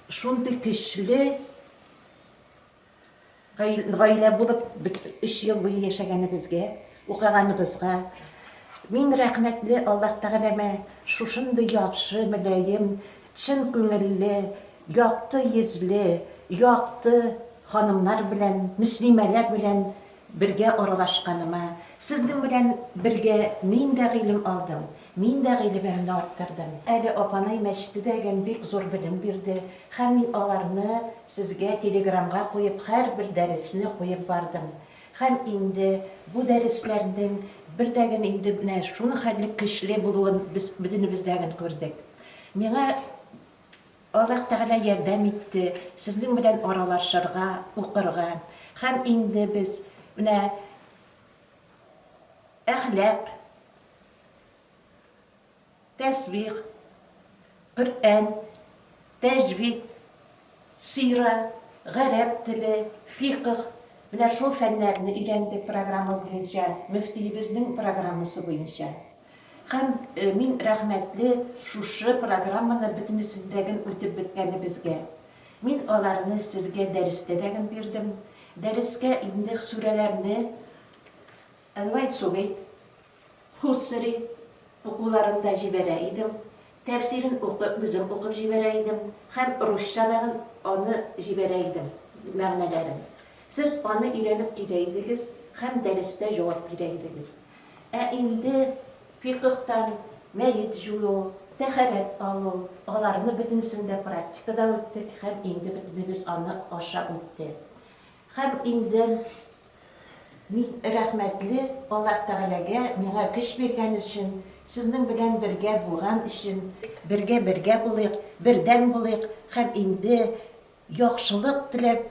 Speaker 15: шундый көчле Гаилә булып өч ел буе яшәгәнебезгә, укыганыбызга мин рәхмәтле Аллаһ Тәгаләмә шушындый яхшы, мөлаем, чын күңелле, якты йөзле, якты ханымнар белән, мөслимәләр белән. бергә аралашканыма, сезнең белән бергә мин дә гыйлем алдым, мин дә гыйлемемне арттырдым. Әле Апанай мәчете дәген бик зур белем бирде һәм мин аларны сезгә телеграмга куеп һәрбер дәресне куеп бардым. Һәм инде бу дәресләрнең бердәген инде менә шуның хәтле көчле булуын без бөтенебездәген күрдек. Миңа Аллаһ Тәгалә ярдәм итте сезнең белән аралашырга, укырга. Һәм инде без менә әхлак, тәсбих, Коръән, тәҗвид, сира, гарәп теле, фикх, менә шул фәннәрне өйрәндек программа буенча, мөфтиебезнең программасы буенча. Һәм мин рәхмәтле шушы программаны бөтенесендәген үтеп беткәнебезгә. Мин аларны сезгә дәрестә дәген бирдем. Дәрескә инде сүрәләрне Әнвәйт Субейт, Хуссери укуларын да җибәрә идем. Тәфсирен укып, үзем укып җибәрә идем һәм русча дагын аны җибәрә идем, мәгънәләрен. Сез аны өйрәнеп килә идегез һәм дәрестә җавап бирә идегез. Ә инде фикһтан мәет җую, тәһарәт алу, аларны бөтенесен дә практикада үттек һәм инде бөтенебез аны аша үтте. Һәм инде мин рәхмәтле Аллаһ Тәгаләгә миңа көч биргән өчен, сезнең белән бергә булган өчен. Бергә-бергә булыйк, бердәм булыйк һәм инде яхшылык теләп,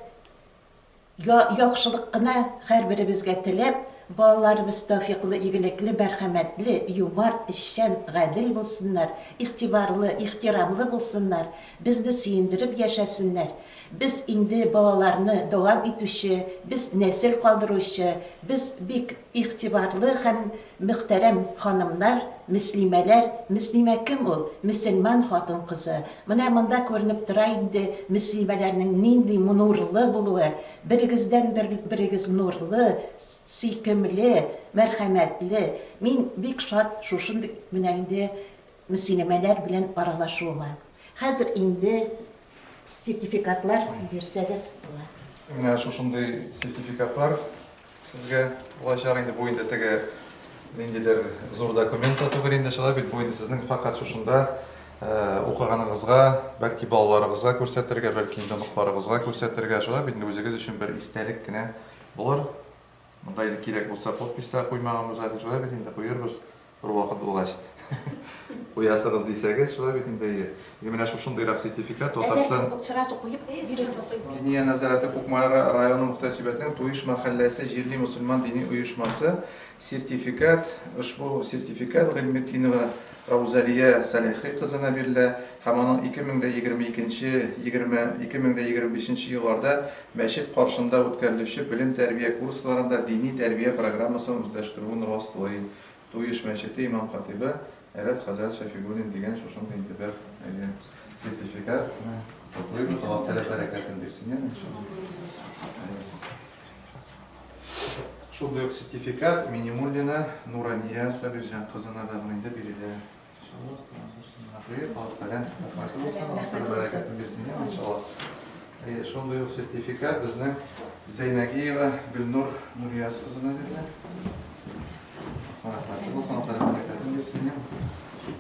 Speaker 15: Яхшылык кына һәрберебезгә теләп, балаларыбыз тәүфикълы, игелекле, мәрхәмәтле, юмарт, эшчән, гадел булсыннар, игътибарлы, ихтирамлы булсыннар, безне сөендереп яшәсеннәр. Без инде балаларны дәвам итүче, без нәсел калдыручы, без бик игътибарлы һәм мөхтәрәм ханымнар, мөслимәләр. Мөслимә кем ул? Мөселман хатын-кызы. Менә монда күренеп тора инде мөслимәләрнең нинди нурлы булуы, берегездән бер берегез нурлы, сөйкемле, мәрхәмәтле. Мин бик шат шушындый менә инде мөслимәләр белән аралашуыма. Хәзер инде сертификатлар бирсәгез була.
Speaker 2: Менә шушындый сертификатлар Сезгә булачак инде, бу инде теге ниндидер зур документ та түгел инде, шулай бит, бу инде сезнең фәкать шушында укыганыгызга, бәлки балаларыгызга күрсәтергә, бәлки инде оныкларыгызга күрсәтергә, шулай бит инде үзегез өчен бер истәлек кенә булыр. Монда инде кирәк булса подпись та куймаганбыз әле, шулай бит инде, куербыз. Бер вакыт булгач. Куясыгыз дисәгез, шулай бит инде, әйе. Инде менә шушындыйрак сертификат Татарстан
Speaker 15: Сразу куеп бирерсез.
Speaker 2: Диния нәзарәте Кукмара районы мөхтәсибәтенең Туеш мәхәлләсе җирле мөселман дини оешмасы сертификат, ошбу сертификат Гыйльметдинова Раузалия Сәләхи кызына бирелә һәм аның 2022 нче, 2025 нче елларда мәчет каршында үткәрелүче белем-тәрбия курсларында дини тәрбия программасын үзләштерүен раслый. Туеш мәчете имам-хатыйбы Айрат хәзрәт Шәфигуллин дигән шушындый инде бер әйе сертификат. Менә котлыйбыз, Аллаһ Тәгалә бәрәкәтен бирсен, яме, иншалла. Шундый ук сертификат Минимуллина Нурания Сабирҗан кызына да инде бирелә. Иншалла, Аллаһ Тәгалә рәхмәте булсын, Аллаһ Тәгалә бәрәкәтен бирсен, яме, иншалла. Әйе, шундый ук сертификат безнең Зәйнәгиева Гөлнур Нурияз кызына бирелә.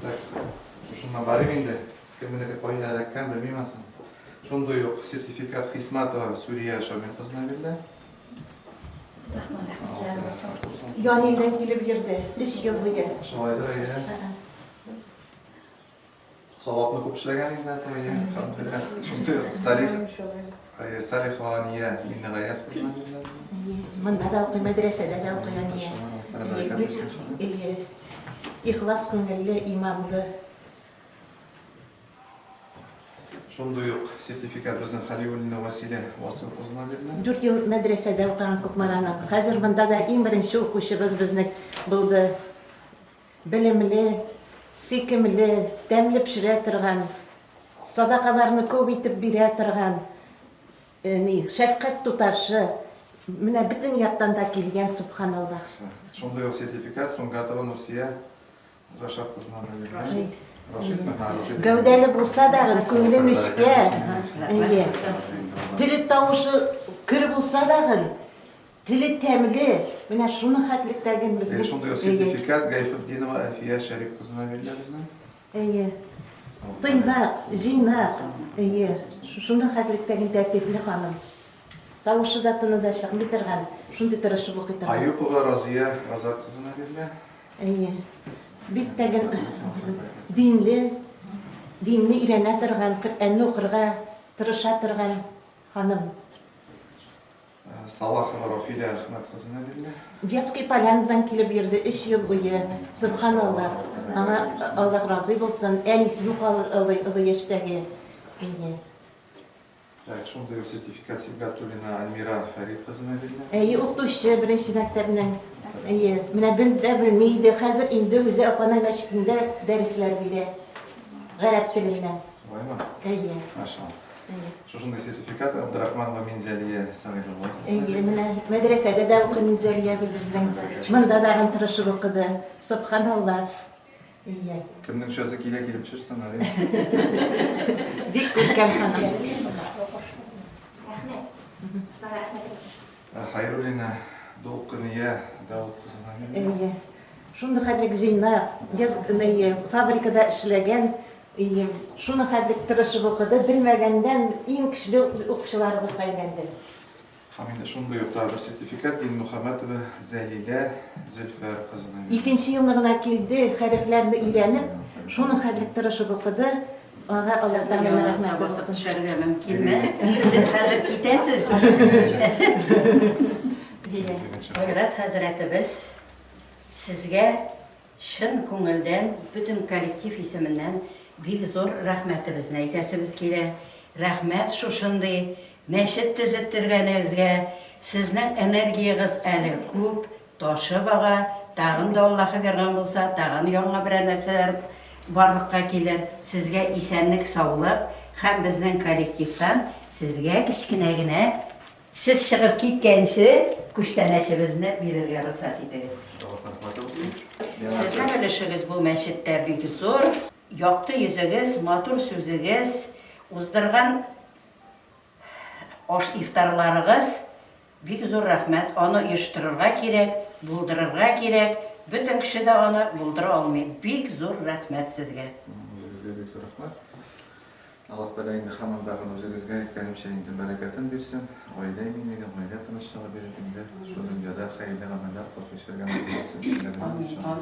Speaker 2: Так, шушыннан барыйм инде. Кемнеке кайда эләккән, белмим ансын. Шундый ук сертификат Хисматова Сүрия Шамил кызына бирелә.
Speaker 15: Янилдән килеп йөрде, өч ел буе.
Speaker 2: Шулайдыр, әйе. Савапны күп эшләгән инде, әйе, әлхәмдүлилләһ. Шундый ук Салих, әйе, Салихова Ания Миннегаяз кызына бирелә.
Speaker 15: Монда да укый, мәдрәсәдә дә укый Ания. Әйе, ихлас күңелле, иманлы.
Speaker 2: Шундый ук сертификат безнең Хәлиуллина Вәсилә Васил кызына бирелә.
Speaker 15: Дүрт ел мәдрәсәдә укыган Кукмараның. Хәзер монда да иң беренче укучыбыз безнең булды. Белемле, сөйкемле, тәмле пешерә торган, садакаларны күп итеп бирә торган, ни, шәфкать туташы, менә бөтен яктан да килгән, сөбханаллаһ.
Speaker 2: Шундый ук сертификат Сунгатова Нурсия Рашат кызына да бирелгән. Рашидмы? Һа, Рашид.
Speaker 15: Гәүдәле булса дагын, күңеле нечкә, әйе. Теле тавышы көр булса дагын. Теле тәмле, менә шуның хәтлектәген безнең.
Speaker 2: Әйе, шундый ук сертификат Гайфетдинова Әлфия Шәрип кызына бирелә безнең.
Speaker 15: Әйе. Тыйнак, җыйнак, әйе, шуның хәтлектәген тәртипле ханым. Тавышы да, тыны да чыкмый торган, шундый тырышып укый торган.
Speaker 2: Аюпова Разия Разак кызына бирелә.
Speaker 15: Әйе. Бик тәген динле, динне өйрәнә торган, Коръәнне укырга тырыша торган ханым.
Speaker 2: Салахова Рафилә Әхмәт кызына бирелә.
Speaker 15: Вятский Полянадан килеп йөрде өч ел буе. Сөбханаллаһ. Аңа Аллаһ разый булсын. Әнисен олы олы яшьтәге. Әйе.
Speaker 2: Так, шундый ук сертификат Сибгатуллина Альмира Фәрит кызына бирелә.
Speaker 15: Әйе, укытучы беренче мәктәпнең. Әйе, менә бел дә белми иде. Хәзер инде үзе Апанай мәчетендә дәресләр бирә. Гарәп теленнән.
Speaker 2: Шулаймы?
Speaker 15: Әйе.
Speaker 2: Машалла. Шушындый сертификат Абдрахманова Минзәлия Сәгыйдулла кызына.
Speaker 15: Әйе, менә мәдрәсәдә дә укый Минзәлия безнең. Монда дагын тырышып укыды. Сөбханалла. Әйе.
Speaker 2: Кемнең төшәсе килә, килеп төшерсен әле.
Speaker 15: Бик күркәм ханым.
Speaker 4: Рәхмәт. Бала рәхмәт әйтсен.
Speaker 2: Хәйруллина Дулкыния Дәүлт кызына.
Speaker 15: Әйе. Шундый хәтлек җыйнак, яз, әйе, фабрикада эшләгән Әйе, шуның хәтлек тырышып укыды, белмәгәннән иң көчле укучыларыбызга әйләнде.
Speaker 2: Һәм инде шундый ук тагы бер сертификат Динмөхәммәтова Зәлилә Зөлфәр кызына.
Speaker 15: Икенче елны гына килде, хәрефләрне өйрәнеп, шуның хәтлек тырышып укыды. Аңа Аллаһ Тәгаләнең рәхмәте
Speaker 3: басып
Speaker 15: булсын.
Speaker 3: төшәргә мөмкинме? Сез хәзер китәсез. Айрат хәзрәтебез сезгә Чын күңелдән бөтен коллектив исеменнән бик зур рәхмәтебезне әйтәсебез килә. Рәхмәт шушындый мәчет төзеттергәнегезгә, сезнең энергиягез әле күп, ташып ага, тагын да Аллаһы биргән булса, тагын яңа берәр нәрсәләр барлыкка килер. Сезгә исәнлек-саулык һәм безнең коллективтан сезгә кечкенә генә Сез чыгып киткәнче, күчтәнәчебезне бирергә рөхсәт итегез. Сезнең өлешегез бу мәчеттә бик зур. Якты йөзегез, матур сүзегез, уздырган аш ифтарларыгыз, бик зур рәхмәт. Аны оештырырга кирәк, булдырырга кирәк. Бөтен кеше дә аны булдыра алмый. Бик зур рәхмәт сезгә.
Speaker 2: Үзегезгә бик зур рәхмәт. Аллаһ Тәгалә инде һаман тагын үзегезгә әйткәнемчә инде бәрәкәтен бирсен, гаилә иминлеге, гаилә тынычлыгы биреп инде шул дөньяда хәерле гамәлләр кылып яшәргә насыйп итсен сезгә дә иншаллаһ.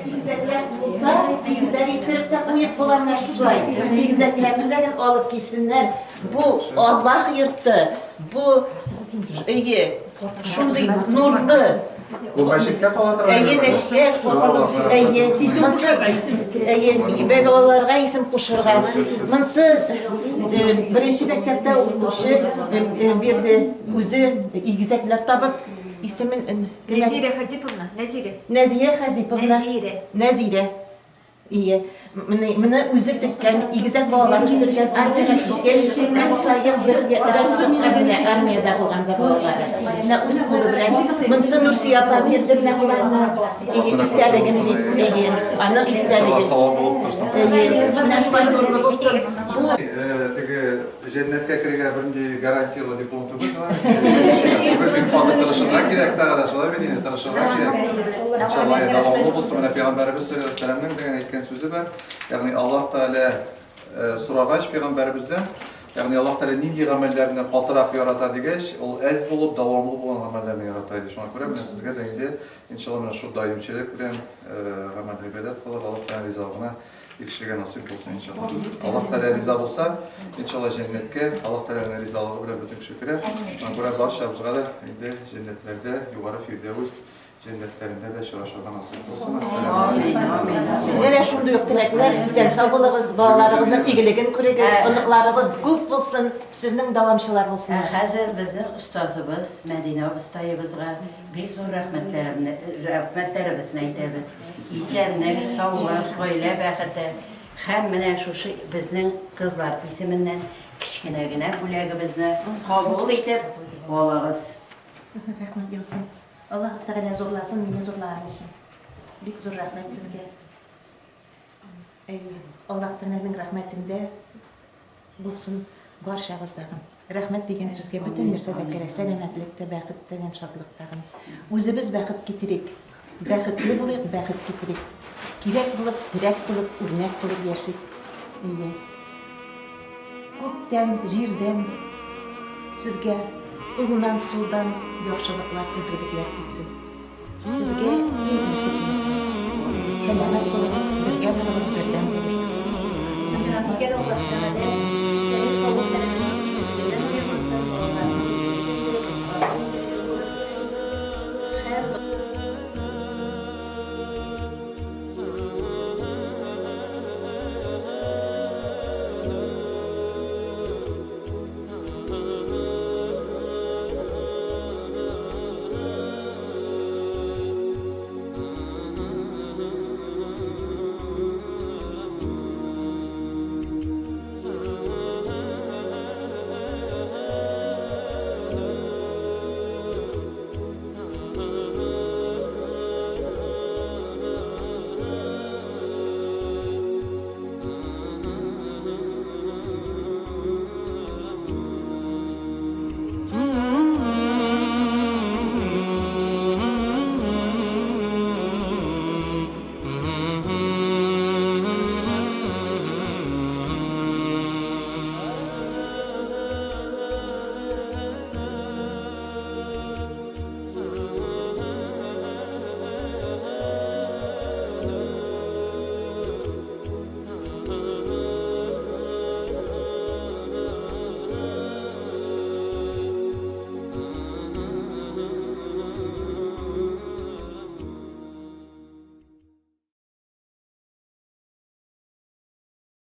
Speaker 15: Игезәкләр булса, игезәк иттереп тә куеп була менә шулай. Игезәкләрне дә гел алып килсеннәр. Бу Аллаһ йорты, бу өе шундый нурлы.
Speaker 2: Бу мәчеткә кала торган
Speaker 15: Әйе, мәчеткә Әйе, монсы әйе, балаларга исем кушырга. Монсы беренче мәктәптә укытучы бирде, үзе игезәкләр табып, исемен
Speaker 12: Нәзирә Хазиповна, Нәзирә.
Speaker 15: Нәзирә Хазиповна.
Speaker 12: Нәзирә.
Speaker 15: Нәзирә. Ие. Менә, менә үзе теккән, игезәк балалар үстергән, армиягә киткәч, көн саен бер рәт чыккан менә армиядә булганда балалары. Менә үз кулы белән. Монсы Нурсия апа бирде менә боларны. Ие, истәлеген дип, әйе, аның истәлеге.
Speaker 2: Савап булып торсын.
Speaker 15: Әйе, менә шулай нурлы булсын. Бу
Speaker 2: Теге Җәннәткә керергә бернинди гарантияле диплом түгел, шулай бит. Бик каты тырышырга кирәк тагы да, шулай бит инде, тырышырга кирәк. Иншалла, дәвамлы булсын. Менә пәйгамбәребез саллаллаһу алейһи ва сәлләмнең дигән әйткән сүзе бар. Ягъни Аллаһ Тәгалә э, сорагач пәйгамбәребездән, ягъни Аллаһ Тәгалә нинди гамәлләрне катырак ярата дигәч, ул әз булып, дәвамлы булган гамәлләрне ярата иде. Шуңа күрә менә сезгә дә инде иншалла менә шул даимчелек белән э, гамәл гыйбадәт кылып, Аллаһ Тәгалә ризалыгына Ирешергә насыйп булсын, иншалла. Аллаһ Тәгалә риза булса, иншалла җәннәткә, Аллаһ Тәгаләнең ризалыгы белән бөтен кеше керә. Шуңа күрә барчабызга да инде җәннәтләрдә, югары фирдәвес җәннәтләрендә дә очрашырга насыйп булсын. Әссәламу алейкум.
Speaker 15: Сезгә дә шундый ук теләкләр, исән-сау булыгыз, балаларыгызның игелеген күрегез, оныкларыгыз күп булсын, сезнең дәвамчылар булсыннар.
Speaker 3: Ә хәзер безнең остазыбыз Мәдинә абыстаебызга бик зур рәхмәтләребезне әйтәбез. Исәнлек, саулык, гаилә бәхете һәм менә шушы безнең кызлар исеменнән кечкенә генә бүләгебезне кабул итеп алыгыз.
Speaker 15: Рәхмәт яусын. Аллаһ Тәгалә зурласын мине зурлаган өчен. Бик зур рәхмәт сезгә. Әйе, Аллаһ Тәгаләнең рәхмәтендә булсын барчагыз тагын. Рәхмәт дигән сүзгә бөтен нәрсә дә керә, сәламәтлек тә, бәхет тә, шатлык тагын. Үзебез бәхет китерик. Бәхетле булыйк, бәхет китерик. Кирәк булып, терәк булып, үрнәк булып яшик. Әйе. Күктән, җирдән сезгә уңнан, сулдан яхшылыклар, изгелекләр килсен. Сезгә иң изге теләкләр. Сәламәт булыгыз, бергә булыгыз, бердәм булыйк.
Speaker 8: Биргән Аллаһ Тәгалә.